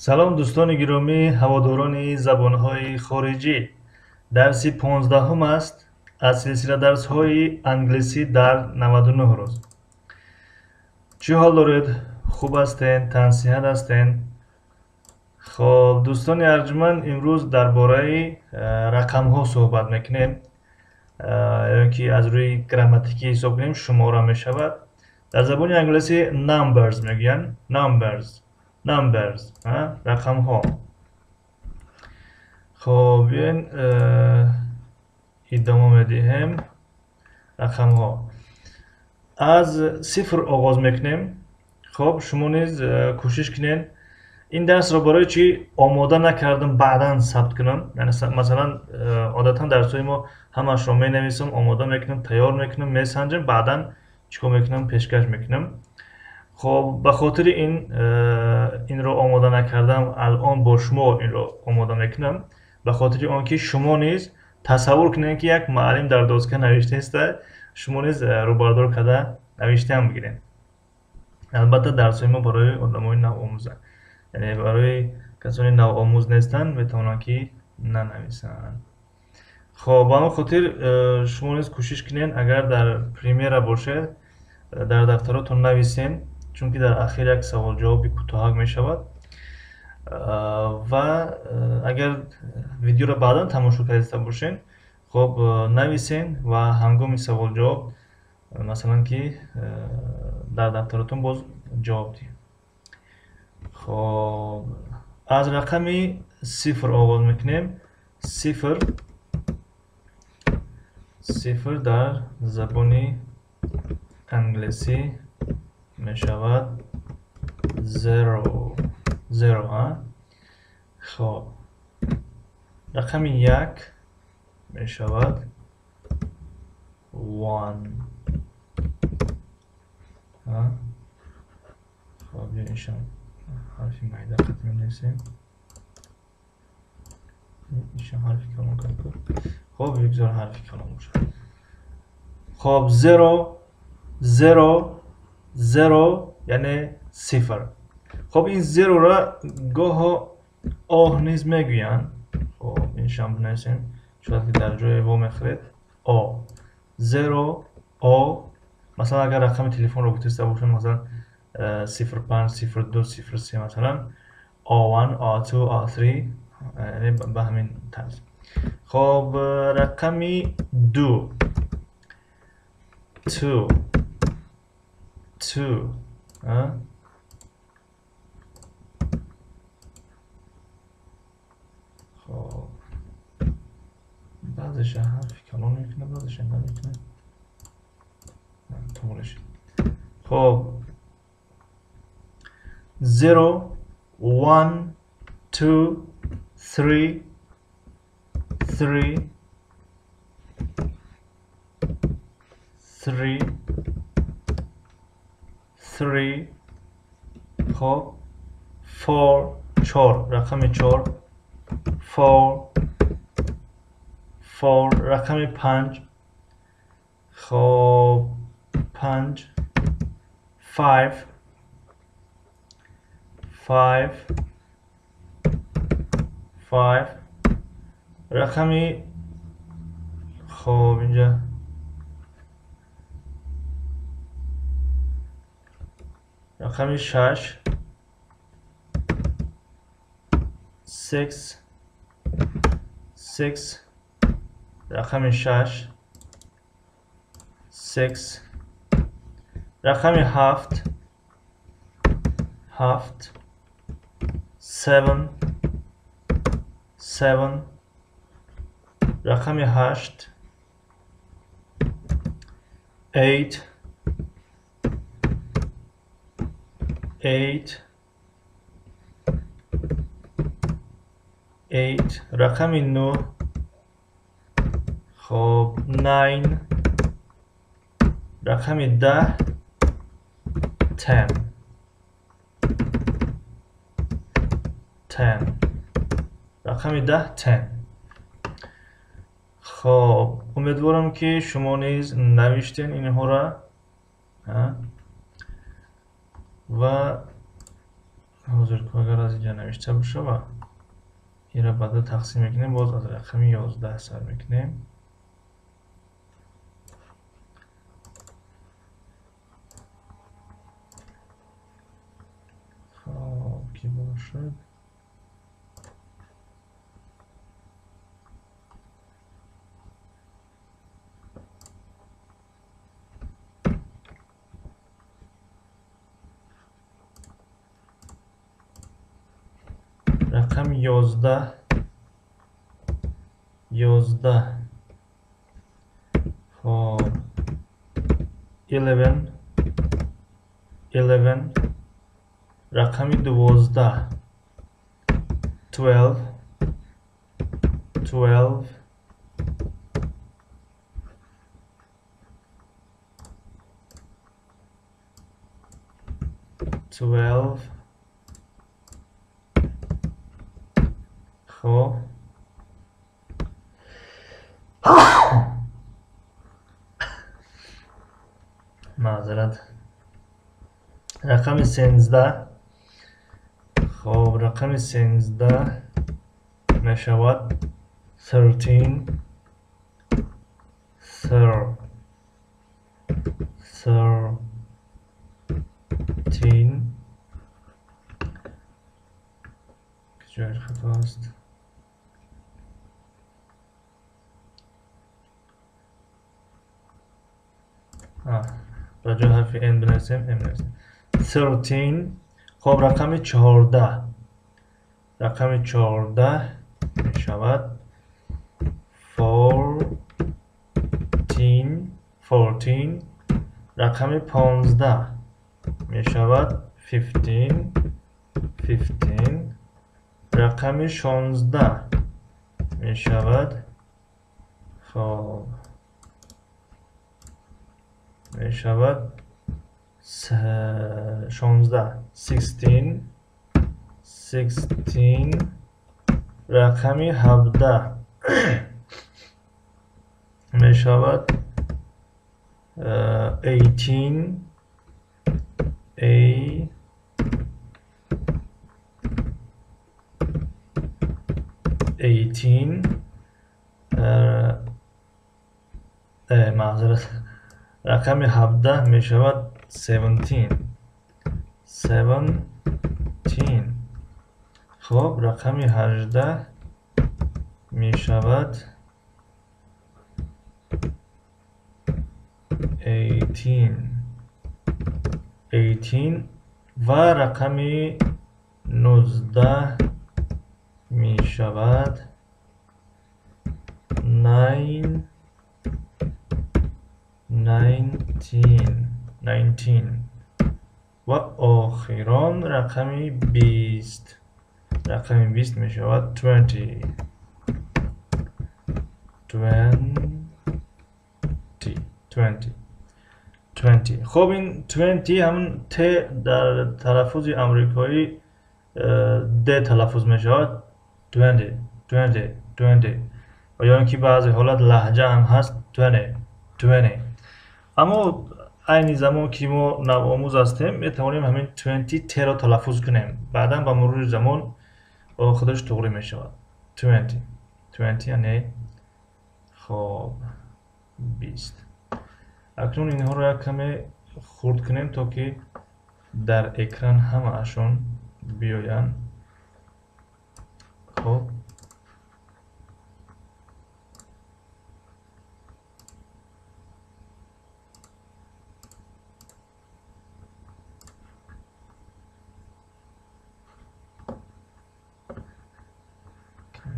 Салом, дӯстони гиромӣ, ҳаводорони забонҳои хориҷӣ. Дарси 15-ум аст аз силсила дарсҳои англисӣ дар 99 рӯз. Чӣ ҳол доред? Хуб ҳастен? Тансиҳат ҳастен? Хоб, дӯстони арҷманд, имрӯз дар бораи рақамҳо суҳбат мекунем. Ё ки аз рӯи грамматикӣ ҳисоб кунем, шумора мешавад. Дар забони англисӣ numbers мегӯянд. Numbers. Numbers, рақамҳо. Хоб, биёен идома медиҳем. Рақамҳо. Аз сифр оғоз мекунем. Хоб, шумо низ кӯшиш кунед. Ин дарсро барои чӣ омода накардам, баъдан сабт кунам? Яъне, масалан, одатан дарсҳои мо ҳамаашро менависам, омода мекунам, тайёр мекунам, месанҷам, баъдан чӣ кор мекунам, пешкаш мекунам. Хоб, ба хотири ин инро омода накардам, алон бо шумо инро омода мекунам, ба хотири он ки шумо низ тасаввур кунед, ки як муаллим дар доска навиштааст, шумо низ рӯбардор карда навиштаам бигиред. Албатта, дарсҳои мо барои одамои навомӯзанд, яъне барои касони навомӯз нестанд, метавонанд ки нанависанд. Хоб, ба ҳамон хотир шумо низ кӯшиш кунед, агар дар примера бошед, дар дафтаротон нависен, чунки дар ахир як саволҷавоби кӯтоҳак мешавад. Ва агар видеоро баъдан тамошо карда бошед, хоб, нависен ва ҳангоми саволҷавоб, масалан, ки дар дафтаратон боз ҷавоб диҳед. Хоб, аз рақами сифр оғоз мекунем. Сифр. Сифр дар забони англисӣ мешавад zero. Zero, а? Хоб, рақами як мешавад one. Хоб, биё иншам ҳарфи майда қат менависем. Иншам ҳарфи калон кард. Хоб, бигзор ҳарфи калон бошад. Хоб, zero, zero, zero, яъне сифр. Хоб, ин zero-ро гоҳо оҳ низ мегӯянд. Хоб, иншам бинависем, шояд ки дар ҷое во мехӯред. О. Zero, о. Масалан, агар рақами телефонро гуфтаиста бошем, масалан, 05, 02, 03, масалан, O1, O2, O3, яъне ба ҳамин тарз. Хоб, рақами ду. Two. Two. Хоб, баъзеша ҳарфи калон мекунад, баъзеша намекунад. Туғри шуд. Хоб, zero, one, two, three, three, three, three. Хоб, four, чор, рақами чор, four, four, рақами панҷ. Хоб, панҷ, five, five, five, рақами, хоб, инҷа рақами шаш, six, six, рақами шаш, six, рақами ҳафт, ҳафт, seven, seven, рақами ҳашт, eight, eight, eight, рақами нӯҳ, хоб, nine, рақами 10, ten, ten, рақами 10, ten. Хоб, умедворам, ки шумо низ навиштен инҳоро ва Ҳозир агар аз инҷа навишта бошава, инро ба 2 тақсим мекунем, боз аз рақами 11 сар мекунем. Хоб, ки бошад? Рақами 11, 11. Хоб, 11, 11. Рақами 12, 12, 12. 12. Хоб, маъзарат, рақами 13. Хоб, рақами 13 мешавад 13, 13. Ҷояш хато аст. Ба ҷои ҳарфи N бинависем, M бинависем. 13. Хоб, рақами 14. Рақами 14 мешавад 14, 14. Рақами 15 мешавад 15, 15. Рақами 16 мешавад, хоб, мешавад 16, 16, 16. Рақами 17 мешавад 18, 18. Маъзарат, рақами 17 мешавад 17, 17. Хоб, рақами 18 мешавад 18, 18. Ва рақами 19 мешавад 9, 19, 19. Ва охирон рақами 20. Рақами 20 мешавад 20, 20, 20, 20. Хоб, ин 20 ҳамон Т дар талаффузи амрикоӣ Д талаффуз мешавад. 20, 20, 20. Ва ё ин ки баъзе ҳолат лаҳҷа ҳам ҳаст, 20, 20. Аммо айни замон ки мо навомӯз ҳастем, метавонем ҳамин 20 Т-ро талаффуз кунем. Баъдан ба мурури замон худаш туғрӣ мешавад. 20, 20 яъне хоб 20. Акнун инҳоро як каме хурд кунем, то ки дар экран ҳамаашон биёянд. Хоб,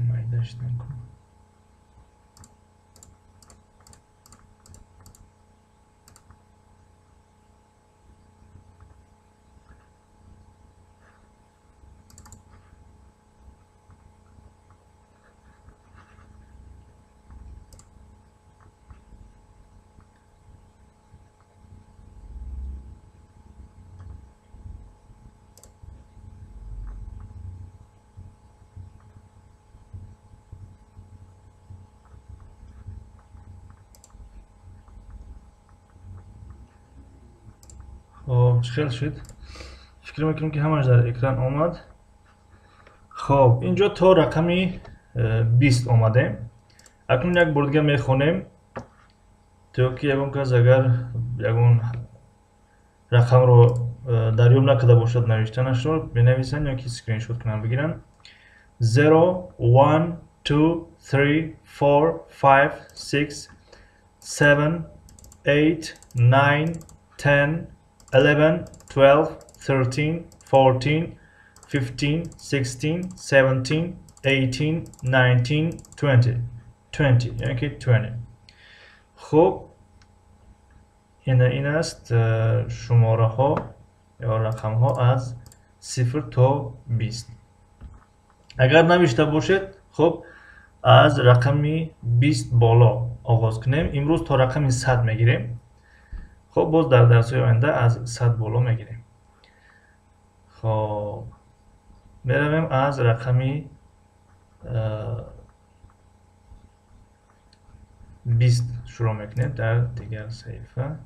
майда шудан кун. Хоб, чӣ хел шуд? Фикр Фикр мекунам, ки ҳамаш дар экран омад. Хоб, инҷо то рақами 20 омадем. Акнун як бор дига мехонем, то ки ягон кас агар ягон рақамро дарёб накарда бошад, навиштанашро менависанд ё ки скриншот кунанд, бигиранд. 0, 1, 2, 3, 4, 5, 6, 7, 8, 9, 10, 11, 12, 13, 14, 15, 16, 17, 18, 19, 20. 20, яъне ки 20. Хуб, ин аст шумораҳо ё рақамҳо аз 0 то 20. Агар навишта бошед, хуб, аз рақами 20 боло оғоз кунем. Имрӯз то рақами 100 мегирем. Хуб, боз дар дарсҳои оянда аз 100 боло мегирем. Хоб, меравем аз рақами 20 шурӯъ мекунем дар дигар саҳифа.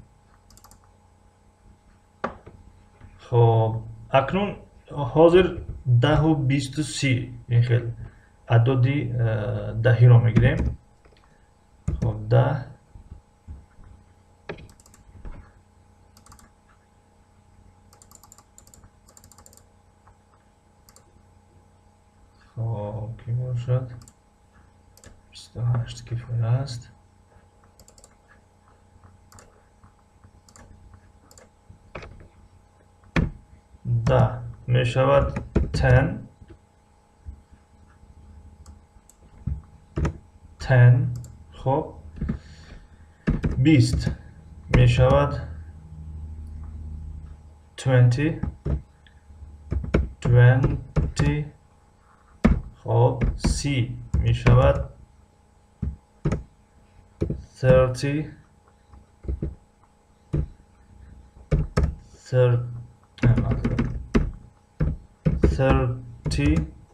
Хоб, акнун ҳозир 10, 20, 30 ин хел адоди даҳиро мегирем. Хоб, 10, хоб, ки бошад? 28 кифоя аст. 10 мешавад 10, 10. Хоб, 20 мешавад 20, 20. Хоб, 30 мешавад 30, 30,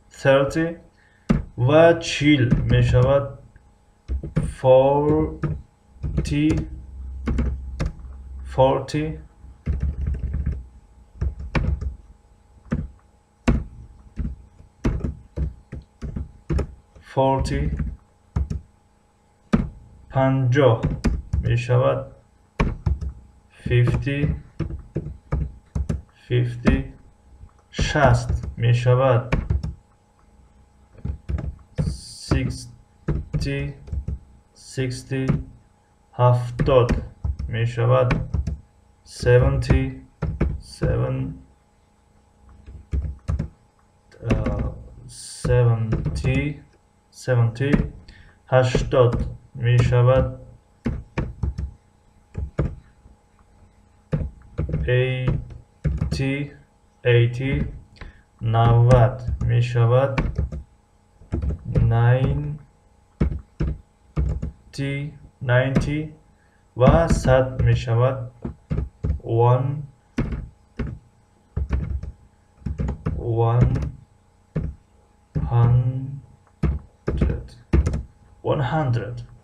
30 ва 40 мешавад 40, 40. 40. 50 мешавад 50, 50. 60 мешавад 60, 60. 70 мешавад 70, 7, 70, 70. 80 мешавад 80, 80. 90 мешавад 90, 90 ва 100 мешавад 1, 100, 100,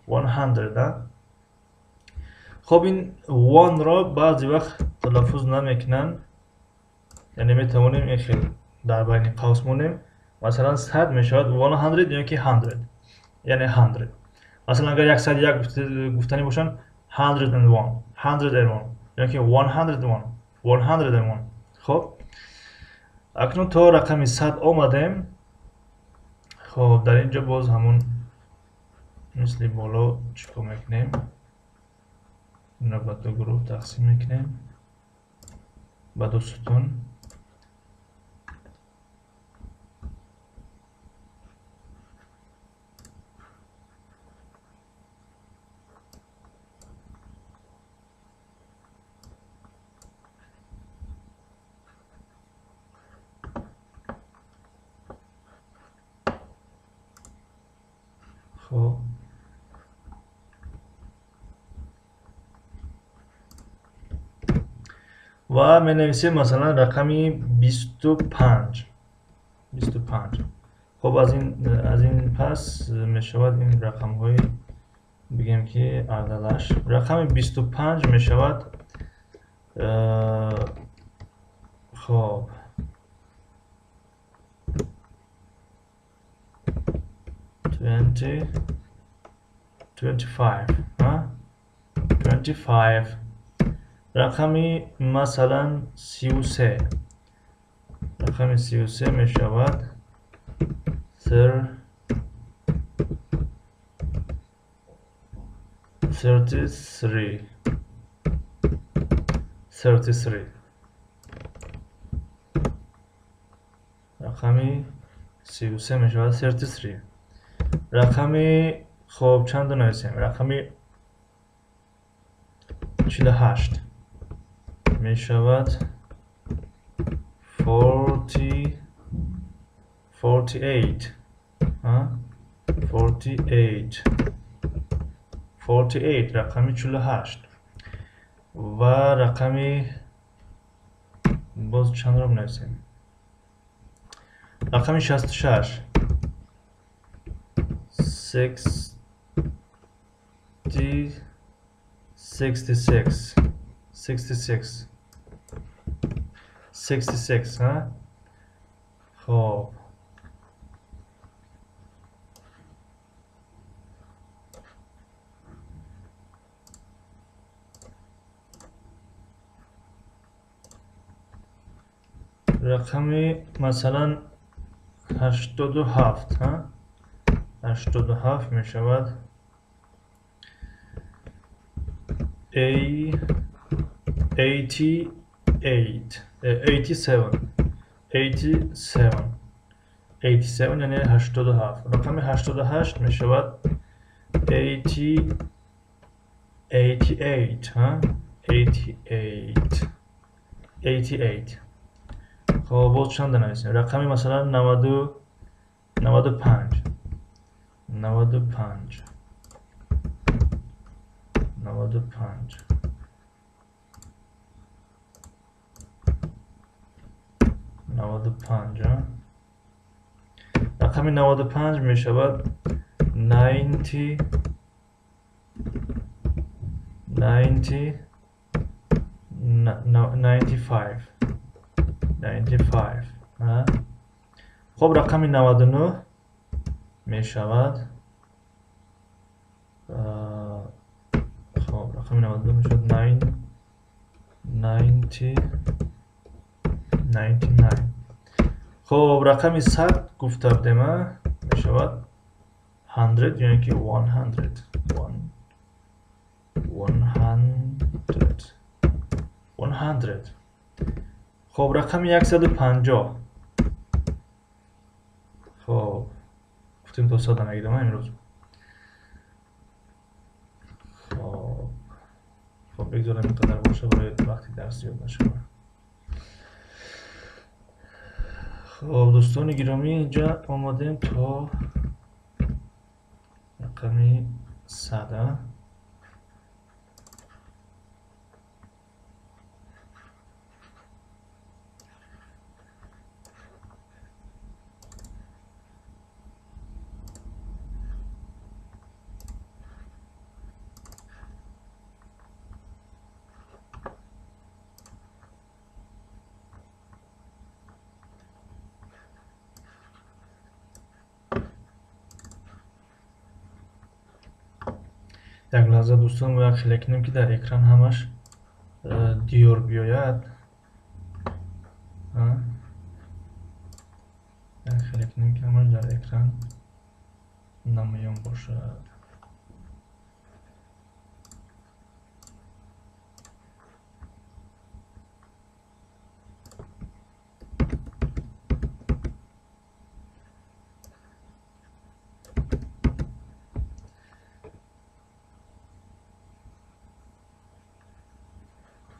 100. Хоб, ин 1-ро баъзе вақт талаффуз намекунанд, яъне метавонем ин хел дар байни қавс монем. Масалан, 100 мешавад 100 ё ки 100, яъне 100. Масалан, агар 101 гуфтанӣ бошанд, 101, 101 ё ки 101, 101. Хоб, акнун то рақами 100 омадем. Хоб, дар ин ҷо боз ҳамун мисли боло чӣ кор мекунем? Инро ба ду гурӯҳ тақсим мекунем, ба ду сутун. Хоб, ва менависем масалан рақами 25, 25. Хоб, аз ин пас мешавад ин рақамҳои бигем ки ардалаш. Рақами 25 мешавад, хоб, 20, 25, 25. Рақами масалан 33, рақами 33 мешавад 33, 33. Рақами 33 мешавад 33. Рақами хоб чанд нависем? Рақами 48 мешавад 48, 48, 48, рақами 48. Ва рақами боз чандро нависем? Рақами 66, 66, 66, 66. Хоб, рақами масалан 87, 87 мешавад 88, 87, 87, 87, яъне 87. Рақами 88 мешавад 88, 88, 88. Хоб, боз чанд нависем? Рақами масалан 95, 95, 95, 95. Рақами 95 мешавад 90, 90, 95, 95. Хоб, рақами 99 мешавад, хоб, рақами 99 мешавад 90, 99. Хоб, рақами 100 гуфта будем, мешавад 100 ё ки 100, 100, 100. Хоб, рақами 150. Хоб, гуфтем то 100 мегирем имрӯз. Хоб, бигзорем ин қадар боша барои вақти дарс зиёд нашавад. Хоб, дӯстони гиромӣ, инҷа омадем то рақами 100. Як лаҳза дӯстон, бояд хеле кунем, ки дар экран ҳамаш диёр биёяд. Як хеле кунем, ки ҳамаш дар экран намоён бошад.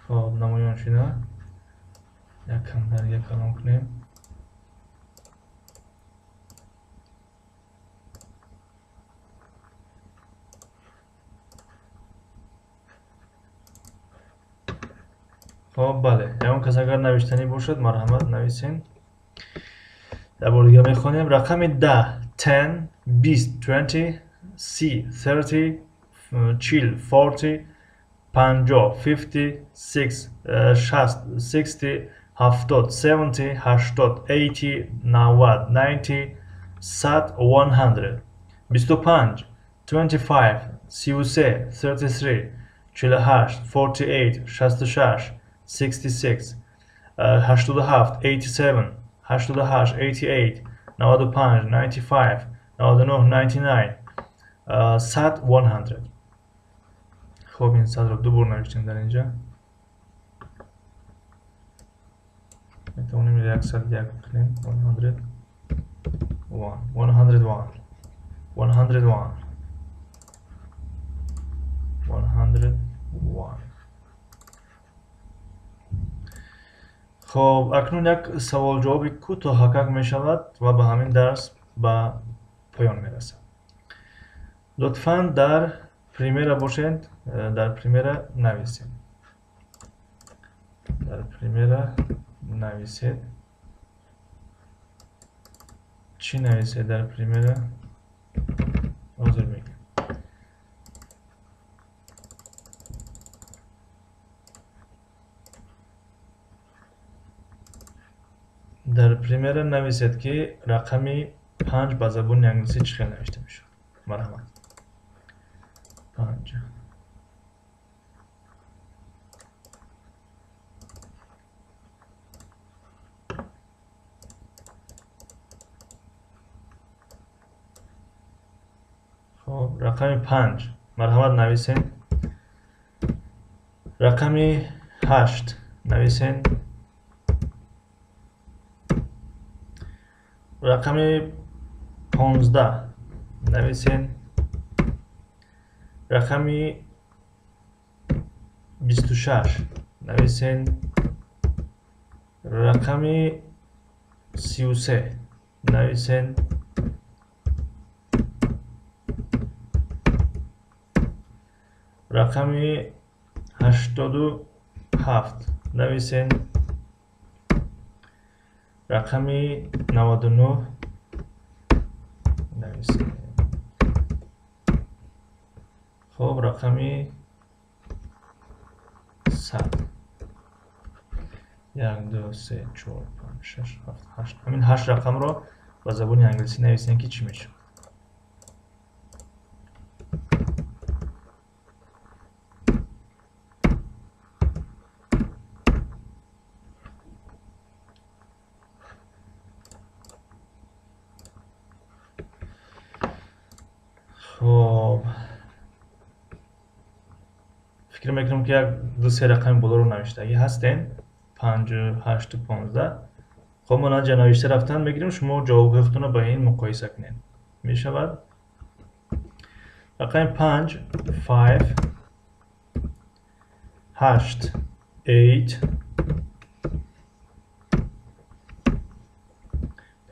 Хоб, намоён шуда. Як камтар як калон кунем. Хоб, бале, ягон кас агар навиштанӣ бошад, марҳамат нависен. Як бор дига мехонем. Рақами 10, 10, 20, 20, 30, 30, 40, 40, 50, 50, 6, 60, 60, 70, 70, 80, 90, 90, 100, 100. 25, 25, 33, 33, 48, 48, 66, 66, 87, 87, 88, 88, 95, 95, 99, 99, 100, 100. Хоб, ин 100 ро ду бор навиштем дар инҷа. Метавонем 101 кунем. 101, 101, 101, 101. Хоб, акнун як савол-ҷавоби кӯтоҳакак мешавад ва ба ҳамин дарс ба поён мерасад. Лутфан дар примера бошед, дар примера нависед. Дар примера нависед. Чӣ нависед дар примера? Ҳозир мегӯям. Дар примера нависед, ки рақами 5 ба забони англисӣ чӣ хел навишта мешавад. Марҳамат. 5. Хоб, рақами 5. Марҳамат, нависед. Рақами 8 нависед. Рақами 15 нависед. Рақами 26 нависед. Рақами 33 нависед. Рақами 87 нависед. Рақами 99 нависед. Хоб, рақами 100. 1, 2, 3, 4, 5, 6, 7, 8. Ҳамин 8 рақамро ба забони англисӣ нависем, ки чӣ мешавад. Хоб, фикр мекунам, ки як ду се рақами болоро навиштагӣ ҳастем: 5, 8, 15. Хоб, мо наҷа навишта рафтан мегирем, шумо ҷавобҳои худтонро ба ин муқоиса кунед. Мешавад рақами 5, 5, 8, 8,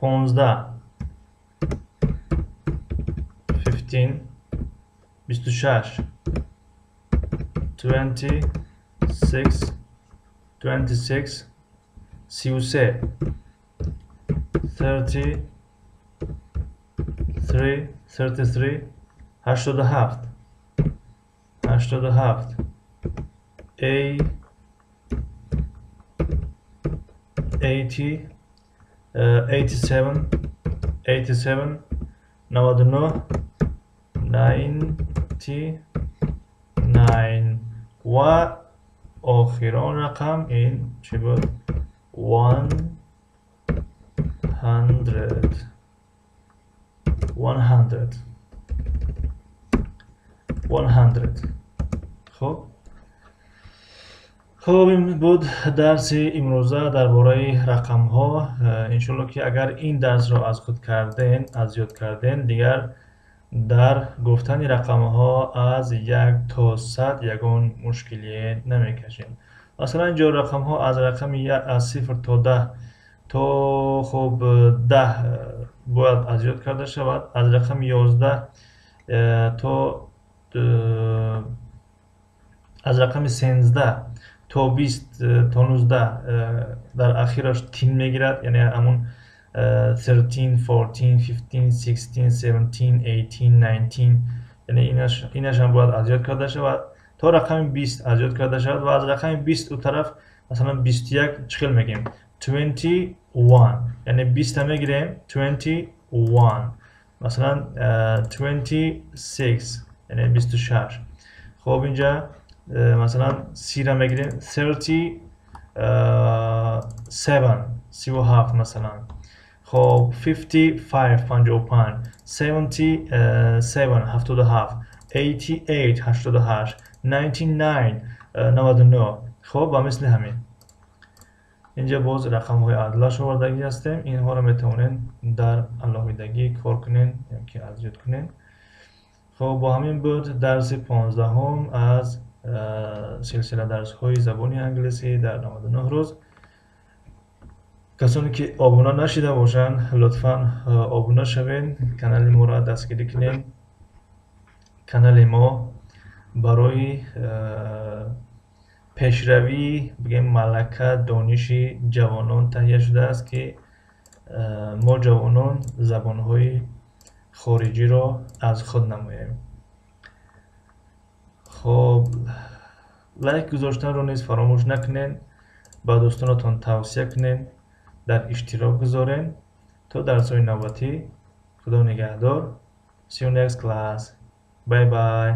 15, 15, 26, 26, 26, 33, 33, 33, 87, 87, A, 80, 87, 87, 99, 99 ва охирон рақам ин чӣ буд? 100, 100, 100. Хоб, ин буд дарси имрӯза дар бораи рақамҳо. Иншоалло, ки агар ин дарсро аз худ карден, аз ёд карден, дигар дар гуфтани рақамҳо аз 1 то 100 ягон мушкилие намекашем. Масалан, инҷо рақамҳо аз рақами аз 0 то 10 то хоб 10 бояд аз ёд карда шавад. Аз рақами 11 то аз рақами 13 то 20 то 19 дар ахираш тин мегирад, яъне ҳамун 13, 14, 15, 16, 17, 18, 19, яъне инашам бояд аз ёд карда шавад то рақами 20 аз ёд карда шавад. Ва аз рақами 20 у тараф, масалан, 21 чӣ хел мегӯем? 21, яъне 20-та мегирем, 21. Масалан, 26, яъне 26. Хоб, инҷа, масалан, 30-ра мегирем, 37, 37, масалан. Хоб, 55, 55, 77, 77, 88, 88, 99, 99. Хоб, ба мисли ҳамин инҷа боз рақамҳои адлаш овардагӣ ҳастем. Инҳоро метавонед дар алоҳидагӣ кор кунед ё ки аз ёд кунед. Хоб, бо ҳамин буд дарси 15-ҳум аз силсила дарсҳои забони англисӣ дар 99 рӯз. Касоне ки обуна нашида бошанд, лутфан обуна шавед, канали моро дастгирӣ кунед. Канали мо барои пешравӣ, бигем, малака, дониши ҷавонон таҳия шудааст, ки мо ҷавонон забонҳои хориҷиро аз худ намоем. Хоб, лайк гузоштанро низ фаромӯш накунед, ба дӯстонатон тавсия кунед, дар иштирок гузоред. То дарсҳои навбатӣ, Худо нигаҳдор. See you next class. Bye bye.